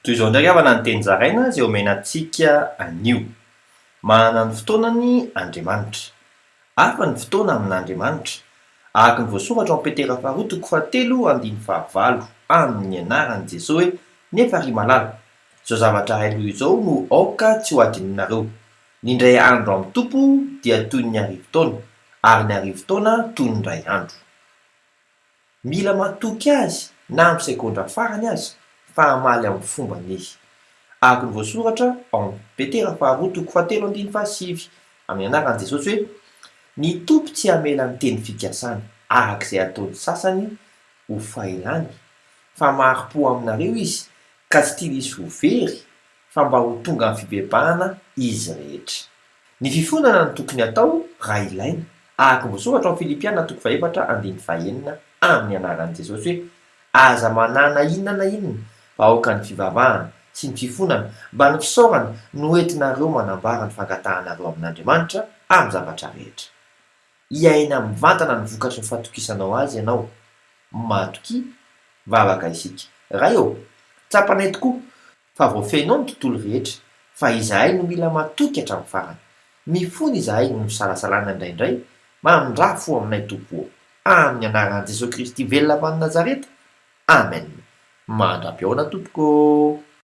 Toy izao indray havana ny teny zaraina izay omena antsika anio. Manana ny fotoanany Andriamanitra. Hafa ny fotoana amin'Andriamanitra. Araka ny voasoratra ao amin'ny Petera faharoa toko fahatelo andininy fahavalo, amin'ny anaran'i Jesoa hoe, Nefa ry malala, izao zavatra iray loha izao no aoka tsy ho adinonareo, Ny indray andro amin'ny Tompo dia toy ny arivotaona, ary ny arivotaona toy ny indray andro. Mila matoky azy na amin'ny segondra farany aza fa hamaly amin'ny fombany izy. Araka ny voasoratra ao amin'ny Petera faharoa toko fahatelo andininy fahasivy, amin'ny anaran'i Jesosy hoe, Ny Tompo tsy hamela ny teny fikasany, araka izay ataon'ny sasany ho fahelany, fa mahari-po aminareo Izy, ka tsy tiany hisy ho very, fa mba ho tonga amin'ny fibebahana izy rehetra. Ny fifonana no tokony hatao raha ilaina, araka ny voasoratra ao amin'ny Filipiana toko fahefatra andininy fahenina amin'ny anaran'i Jesosy hoe, Aza manahy na inona na inona, fa aoka ny fivavahana sy ny fifonana mba ny fisaorana no entinareo manambara ny fangatahanareo amin'Andriamanitra amin'ny zavatra rehetra. Hiaina mivantana ny vokatry ny fatokisanao Azy ianao. Matokia. Vavaka isika. Ray ô! Tsapanay tokoa fa voafehinao ny tontolo rehetra, fa izahay no mila matoky hatramin'ny farany. Mifona izahay noho ny fisalasalana indraindray, mamindrà fo aminay Tompo ô! Amin'ny anaran'i Jesoa Kristy velona avy any Nazareta. Amen. Mandra-pihaona tompoko ô!